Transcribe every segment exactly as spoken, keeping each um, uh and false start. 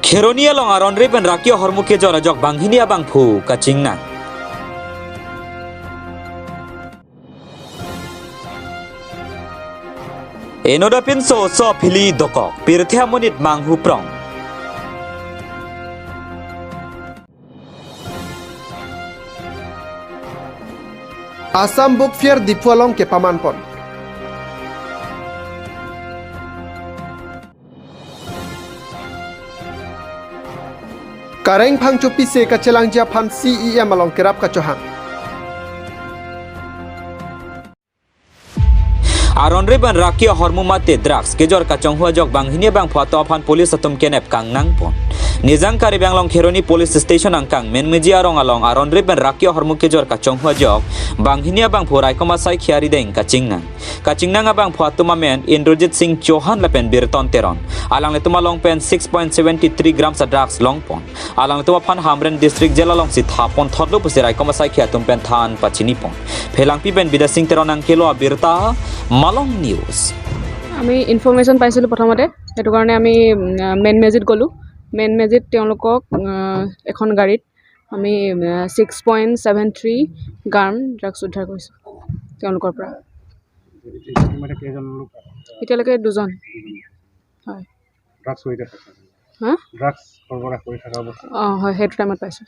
Kheroni along aron-re pen raki ahormu kejor ajok banghini abangphu kachingnang. Inut apinso oso aphili dokok, pirthe amonit manghu prong. Assam Book Fair Diphu along kepamanpon. Kareng phangchopi se kachelangji aphan C E M along kerap kachohang. Aron-re pen raki ahormu mate drugs kejor kachonghu ajok banghini abangphu atum aphan police atum kenep kangnangpon. Nijang Karbi Anglong Kheroni Police Station angkang Menmeji arong along aron-re pen raki ahormu kejor kachonghu ajok banghini abangphu raikom asai khiari deng kachingnang. Kachingnang abangphu atum amen Indrajit Singh Chauhan lapen Birton Teron. Alanglitum along pen six point seven three grams a drugs longpon. Alanglitum aphan Hamren District Jail alongsi thapon thotlo pusi raikom asaikhi atum pen than pachinipon. Phelangpi pen Bidya Singh Teron nangkelo abirta, Malong News. আমি ইনফৰমেশ্যন পাইছিলোঁ প্ৰথমতে, সেইটো কাৰণে আমি, উম, মেইন মেজিত গ'লোঁ। মেইন মেজিত তেওঁলোকক, আহ, এখন গাড়ীত আমি, আহ, ছিক্স পইণ্ট ছেভেন থ্ৰী গ্ৰাম ড্ৰাগছ উদ্ধাৰ কৰিছোঁ তেওঁলোকৰ পৰা। এতিয়া মানে কেইজন লোক আছে? এতিয়ালৈকে দুজন। হয়। ড্ৰাগছ হৈ থাকে। হা? ড্ৰাগছ সৰবৰাহ কৰি থকা অৱস্থা। অ, হয়, সেইটো টাইমত পাইছোঁ।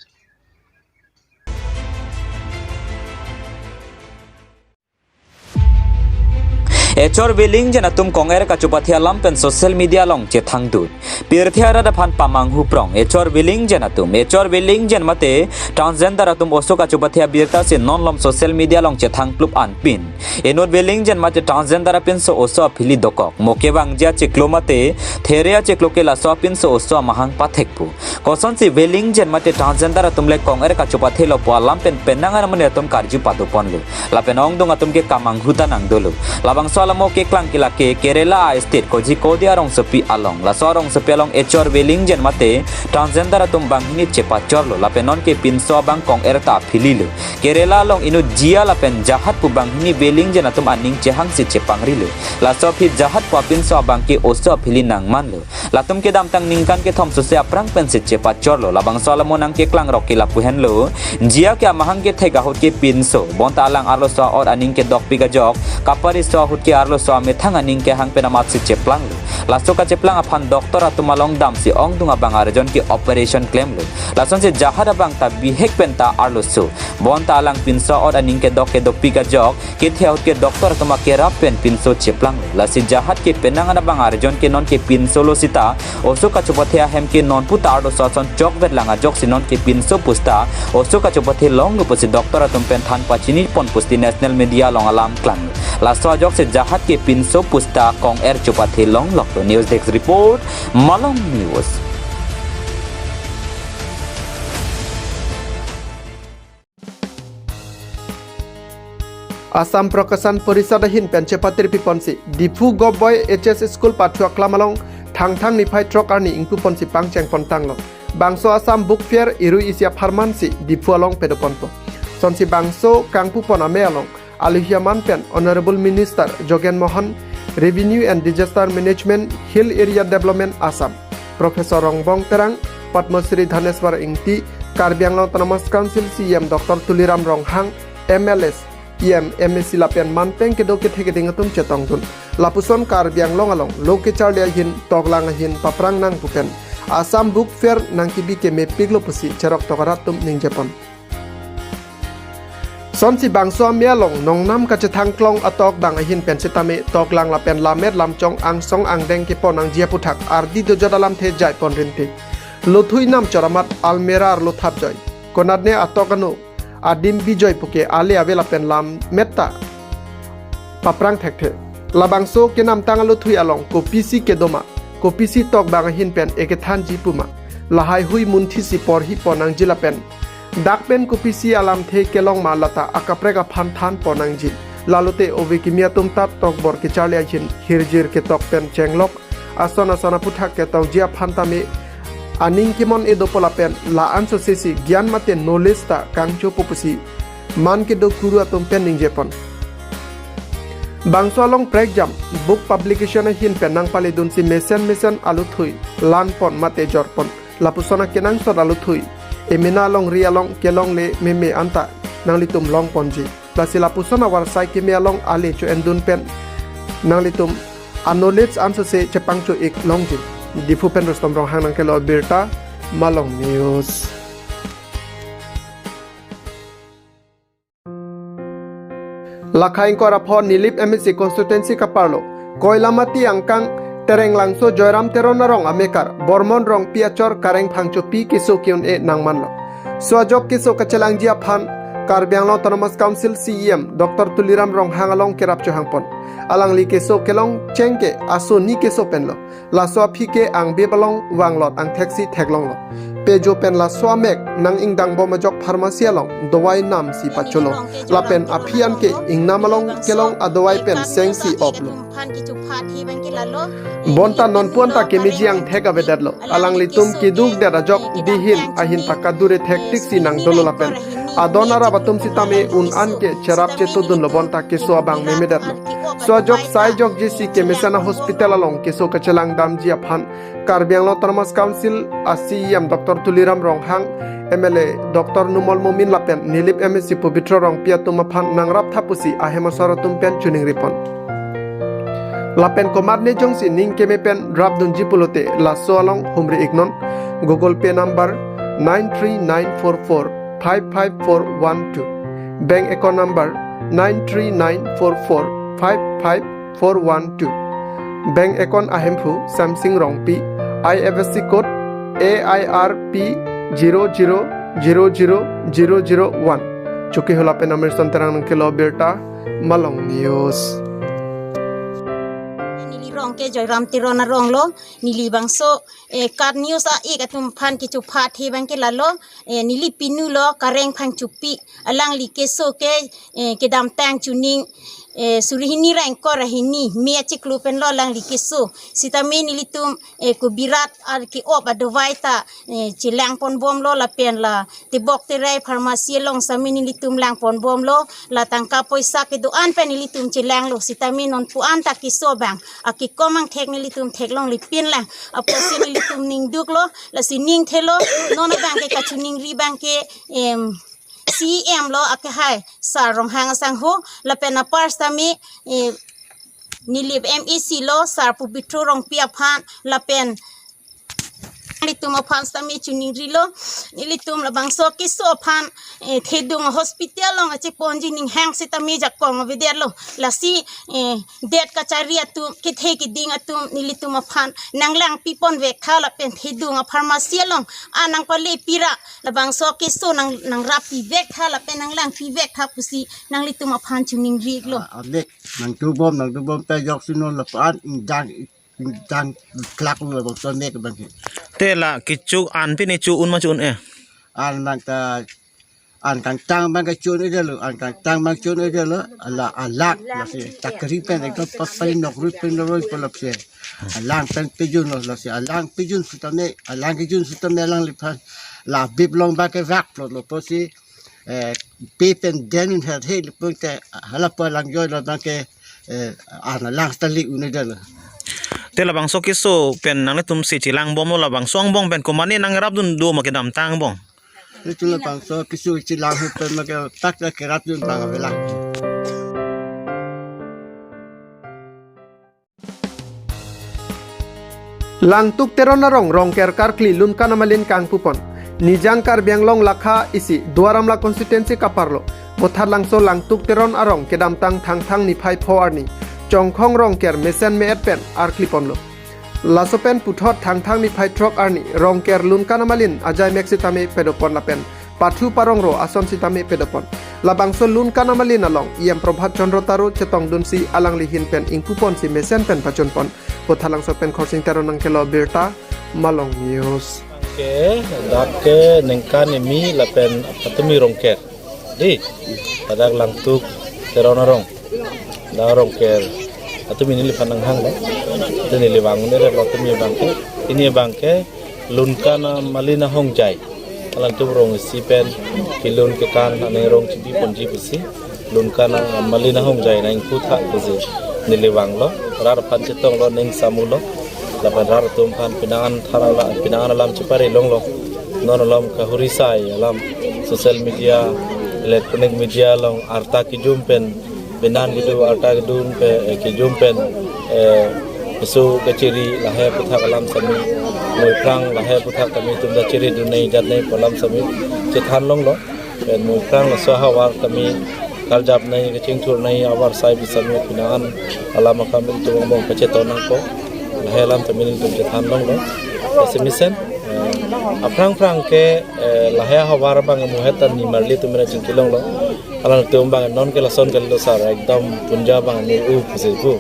Echor Veling jen atum kong-er kachopathi alam pen social media along chethangdun. Pirthe arat aphan pamanghu prong. Echor Veling jen atum. Echor Veling jen mate transgender atum oso kachopathi abirta si non malom social media along chethang plup anpin. Inut Veling jen mate transgender apinso oso aphili dokok. Mo kevangji achiklo mate there achiklo ke laso apinso oso amahang pathekpo. Kosonsi Veling jen mate transgender atum le kong-er kachopathelo pu alam pen penang an amonit atum karju padoponlo. Lapen ongdung atum ke kamanghu ta nangdolo. Labangso alamo keklang ke lake Kerala a-state Kozhikode arongsopi along. Laso arongsopi along Echor Veling jen mate transgender atum banghini chepachorlo. Lapen non ke pinso abang kong-er ta aphililo. Kerala along inut Jia lapen Jahat pu banghini Veling jen atum aning chehangsi chepangrilo. Laso aphi Jahat pu apinso abang ke oso aphili nangmanlo. Latum kedamtang ningkan kethom sose aphrang pensi chepachorlo. Labangso alamo nangkeklang rok ke lapu henlo. Jia ke amahang kethek ahut ke pinso. Bonta alang arloso a-ot aning kedokpik ajok kapariso ahut ke arloso amethang aning kehang pen amatsi cheplanglo. Laso kacheplang aphan doctor atum along damsi ongdung abang arjon ke operation klemlo. Lasonsi Jahat abang ta bihek pen ta arloso. Bonta alang pinso a-ot aning kedok kedopik ajok kethe ahut ke doctor atum akerap pen pinso cheplanglo. Lasi Jahat ke penang an abang arjon ke non ke pinsolo sita oso kachopathe ahem ke non puta arloso ason chokvetlang ajoksi non ke pinso pusta oso kachopathe longlo pusi doctor atum pen than pachinipon pusi national media along alam klanglo. Laso ajoksi Jahat ke pinso pusta kong-er chopathe longloklo. News Desk Report, Malong News. Assam Prakashan Parishad ahin pen chepatirpiponsi Diphu Govt Boys H S School pathu aklam along Thangthang niphai throk arni ingpuponsi pangchengpontanglo. Bangso Assam Book Fair irui isi apharmansi Diphu along padoponpo. Lasonsi bangso kangpupon amei along alohi aman pen Honorable Minister Jogen Mohan, Revenue and Disaster Management, Hill Area Development Assam, Professor Rongbong Terang, Padma Shri Dhaneswar Ingti, Karbi Anglong Autonomous Council C E M Doctor Tuliram Ronghang, M L As, E M, M A C lapen manteng kedo kethe keding atum chetongdun. Lapuson Karbi Anglong along lo kecharli ahin, toklang ahin paprangnang pu pen Assam Book Fair nangkebi kemepiklo pusi cheroktok arat atum ningjepon. Lasonsi bangso amei along nongnam kachethang klong atokdang ahin pen sitame toklang lapen lammet lamchong angsong angdeng keponangji aputhak ardi dojot alamthe jaipon rinti. Lothui nam choramat almirah arlo thapjoi. Konatne atok ano adim bijoi puke ale ave lapen lammet ta paprang thekthe. Labangso kenamtang alothui along kopisi kedoma, kopisi tokdang ahin pen ekethanji puma, lahai hui munthisi porhi ponangji lapen dak pen kopisi alamthe kelong ma lata akaprek aphan than ponangji. Lalote ove kimi atum ta tokbor kecharli ahin hirjir ketok pen chenglok ason ason aputhak ketokji aphan tame aning kemon-e dopo lapen la-an sosesi gyan mate knowledge ta kangchopo pusi man kedo kuru atum pen ningjepon. Bangso along prekjam book publication ahin pen nangpaledunsi mesen mesen alothui lanpon mate jorpon. Lapuson akenangsot aluthui emena alongri along kelongle meme anta nanglitum longponji. Lasi lapuson avarsai keme along ale cho-endun pen nanglitum a-knowledge ansose chepangcho-ik longji. Diphu pen Rustom Ronghang nangkelo abirta, Malong News. Lakha ingkoi ra pho Nilip M A C constituency kaparlo Koilamati angkang Terenglangso Joyram Teron arong amekar Bormon Rongpi achor kareng phangchopi keso ke-un-e nangmanlo. So ajok keso kachelangji aphan Karbi Anglong Autonomous Council C E M Doctor Tuliram Ronghang along kerap chohangpon. Alangli keso kelongcheng ke aso ni keso penlo. Laso aphi ke angbip along vanglot angthek si theklonglo. Pejo pen laso amek nang-ingdangbom ajok pharmacy along dawai nam si pacholo. Lapen aphi an ke ingnam along kelong adawai pen seng si oplo. Bonta nonpu anta kemeji angthek avedetlo. Alanglitum keduk det ajok dihin ahin ta kadure thektik si nangdolo lapen adon arap atum sitame un-an ke cherap chetodunlo bonta keso abang memedetlo. So ajok sai jokji si kemesen a-hospital along keso kachelangdamji aphan Karbi Anglong Autonomous Council a-C E M Doctor Tuliram Ronghang, M L A Doctor Numal Momin lapen Nilip M A C Pobitro Rongpi atum aphan nangraptha pusi ahem asor atum pen choningripon. Lapen komatne jongsi ning keme pen rapdunji pulote laso along humri-iknon. Google Pay number nine three nine four four five five four one two, bank account number nine three nine four four five five four one two. Bank account ahemphu Samsing Rongpi, I F S C code A I R P zero zero zero zero zero zero one. Chokihola pen Amirson Terang nangkelo abirta, Malong News. Neli rong ke Joyram Teron arong lo, neli bangso, eh, KAT News a-ik atum aphan kechupha the abang ke lalo, eh, neli pinu lo kareng phangchopi, alangli keso ke, eh, kedamtang chuning, eh, suri hini ra ingkoi ra hini me achiklo penlo alangli keso. Sitame nelitum, eh, kobirat ar ke-op adawai ta, eh, chelangponbomlo lapen la tebok terai pharmacy along sitame nelitum langponbomlo, la tangka poisa kedo-an pen nelitum chelanglo, sitame nonpu anta keso abang akekom angthek nelitum theklongle pinlang. Apotsi nelitum ningduklo, lasi ningthelo, non abang ke kachiningri abang ke, em, C E M lo akehai Sar Ronghang asangho, lapen apar sitame, eh, Nilip M A C lo Sar Pobitro Rongpi aphan, lapen nelitum aphan sitame choningrilo, nelitum labangso keso aphan, eh, thedung hospital along acheponji ninghang sitame jakong avedetlo, lasi, eh, det kachari atum, kethe keding atum, nelitum aphan nanglangpiponvek tha lapen thedung a-pharmacy along, a nangpale pira, labangso keso nang, nangrappivek tha lapen nanglangpivek tha pusi nanglitum aphan choningri-iklo. A, amek nangdubom, nangdubom ta joksi non lapu-an ingdang, ingdang klak lo labangso amek abang ke. Te la kecho an pine cho-un ma cho-un-e? An abang ta, an kangtang abang ke cho-un-edetlo, an kangtang abang cho-un-edetlo, ala, alang, lasi chakri pen ekdom papai nokri pen roi polapsi. Alang pen pejunlo, lasi alang pejun sitame, alang kejun sitame alangliphan la bip along abang ke vak plotlo pusi, eh, pe pen den un her he lipun ke, hala pu alang joilo abang ke, eh, an alang stali un-edetlo. Te labangso keso pen nanglitum si chelangbomlo, labangso angbong pen komatne nangrapdun do ma kedamtang angbong? Nelitum labangso keso chelang hu pen ma ke tak ta kerapdun abang avelang. Langtuk Teron arong Rongker karkli Lunkan Amalin kangpupon. Nijang Karbi Anglong lakha isi Duar Amla constituency kaparlo Bothatlangso Langtuk Teron arong kedamtang Thangthang niphai pho arni Chongkhong Rongker mesen me-et pen arkliponlo. Laso pen puthot Thangthang niphai throk arni Rongker Lunkan Amalin ajaimek sitame pedopon lapen pathu parongro ason sitame pedopon. Labangso Lunkan Amalin along E M Prabhat Chandra Taro chetongdunsi alangli ahin pen ingpuponsi mesen pen pachunpon. Bothatlangso pen Khorsing Teron nangkelo birta, Malong News. Ke, dak ke ningkan imi lapen patumi Rongker. Di, dak Langtuk Teron arong. Dak Rongker. Patumi neliphan nanghang lo. Te neli vang ne lo patumi abang ke. Ini abang ke Lunkan Amalin ahongjai. Alangtum rong isi pen kelun kekan aning rong chibiponji pusi Lunkan Amalin ahongjai nangingpu tha pusi neli vanglo. Rat aphan chetonglo, ning samulo. Lapen rat atum aphan pinangan than ala, pinangan alam chepare longlo. Non alom kahuri sai alam social media, electronic media along arta kejum pen, penan kedo arta kedun pe, eh, kejum pen, eh, peso kachiri lahai aputhak alam sitame, mui aphrang lahai aputhak kami atum ta chiridun nangji jat nangji pu alam sitame chethan longlo. Pen mui aphrang laso ahavar kami karjap nangji, kachingthur nangji ahavar sai pu sitame pinangan alam akam ilitum angbong pachetong nangkok. Lahai alam sitame ilitum chethan longlo. Lasi mesen, eh, aphrang phrang ke, eh, lahai ahavar abang muhet ta nimarli atum mena chingki longlo. Alangtum abang non ke lason kalilo sar, ekdom punja abang ni u pusi pu.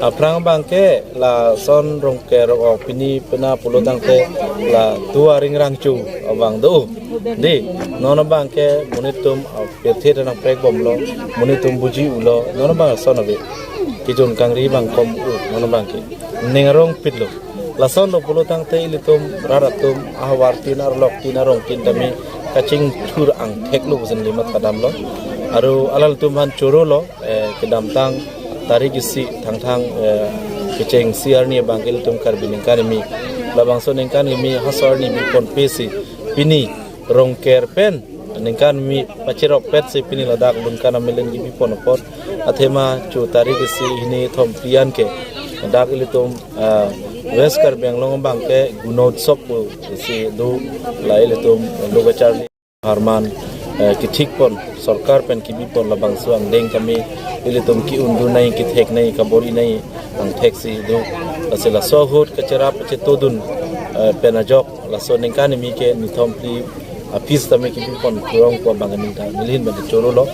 Aphrang abang ke lason Rongker rong-ok pini pena pulo tangte la tu aring rangchu abang do. Dei, non abang ke monit atum, ah, pirthe ta nangprek bomlo, monit atum buji-ulo, non abang ason ave. Kejun kangri abang kom u, non abang ke. Ning arong pitlo. Lason lo pulo tangte ilitum rat atum ahavar tin arlok tin arong tin tame kachingthur angthek lo pusi neli mathadamlo. Aru alanglitum aphan chorolo, eh, kedamtang tarik isi Thangthang, eh, kechengsi arni abang ke ilitum Karbi ningkan kimi, labangso ningkan kimi haso arni bipon pesi pini Rongker pen ningkan kimi pacherop petsi pini ladak Lunkan Amelen kebipon apot, athema chu tarik isi hini thom phli an ke dak ilitum, ah, West Karbi Anglong abang ke Gunotsop pusi do, la ilitum lo kacharli pharman, eh, kethikpon, sorkar pen kebipon labangso angdeng tame ilitum ki-undun nangji, kethek nangji, kabor-i nangji angthek si do. Lasi laso ahut kacherap pachetodun, eh, pen ajok laso ningkan kimi ke nithom phli aphi sitame kebipon kurong pu abang ningta neli ahin pen chorolo.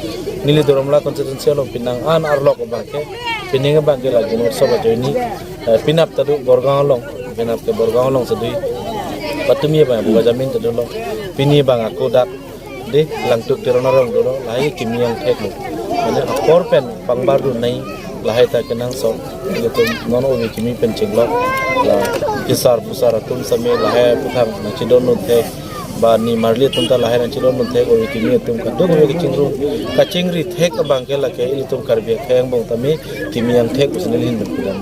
Neli Doramla constituency along pinangan arlok abang ke, pining abang ke la Gunotsop ajoine, eh, penap ta do Borgaon along, penap ke Borgaon along si do. Patumi abang Bokajan ta dolo. Pini abang ako dak, dei, Langtuk Teron arong dolo, lahai kimi angthek lo. Mane apor pen pangbardun nangji lahai ta kenangsot. Ilitum non ove kimi pen chenglok, la kesar pusar atum sitame lahai aputhak nangchedondun thek, ba nimarli atum ta lahai nangchedondun thek, ove kimi atum kadokave kachingrum, kachingri thek abang ke lake ilitum Karbi akhei angbong tame kimi angthek pusi neli ahin pen pudam.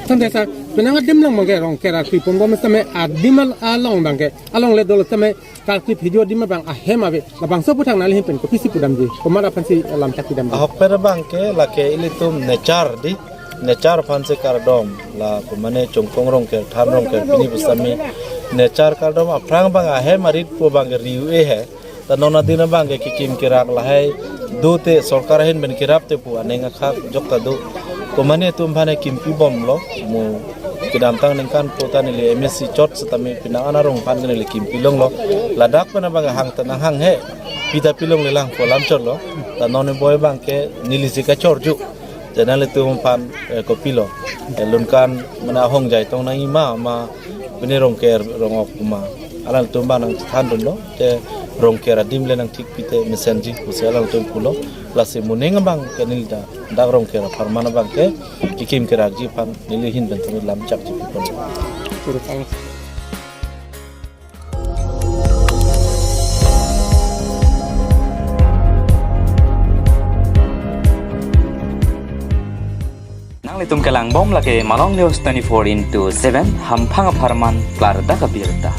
Tangte sar, penang adim along abang ke Rongker arpi pon bom sitame adim al-, along abang ke, along le dolo sitame karkli phejo adim abang ahem ave, labangso aputhak nangli ahin pen kopisi pudamji, komat aphansi lamchak pidamji? Ahokpet abang ke lake ilitum nature dei, nature aphansi kardom, la ko mane Chongkong Rongker, Than Rongker pini pusitame nature kardom, aphrang abang ahem arit pu abang ke riu-e he. Ta non adin abang ke kekim kerak lahai dote sorkar ahin pen kerapte pu aning akhak jok ta do. Ko mane atum aphan kimpi bomlo, mo kedamtang ningkan pu ta neli M A C chot sitame pinangan arong aphan neli kimpi longlo. Ladak pen abang hang ta nanghang he, pi ta pilongle lang pu alam chotlo. Ta non boi abang ke neli si kachorju. Te nanglitum aphan, eh, kopilo, eh, Lunkan mane ahongjai tong nangji ma, ma pini Rongker rong-ok ma, alanglitum abang nangthandunlo. Te Rongker adim le nangthikpite mesenji pusi alanglitum pulo. Lasi moning abang ke neli ta dak Rongker apharman abang ke kekim kerakji aphan neli ahin pen tumi lamchakji pipon. Kurang. Nanglitum kelang bom lake Malong News twenty-four into seven, hamphang apharman klardak abirta.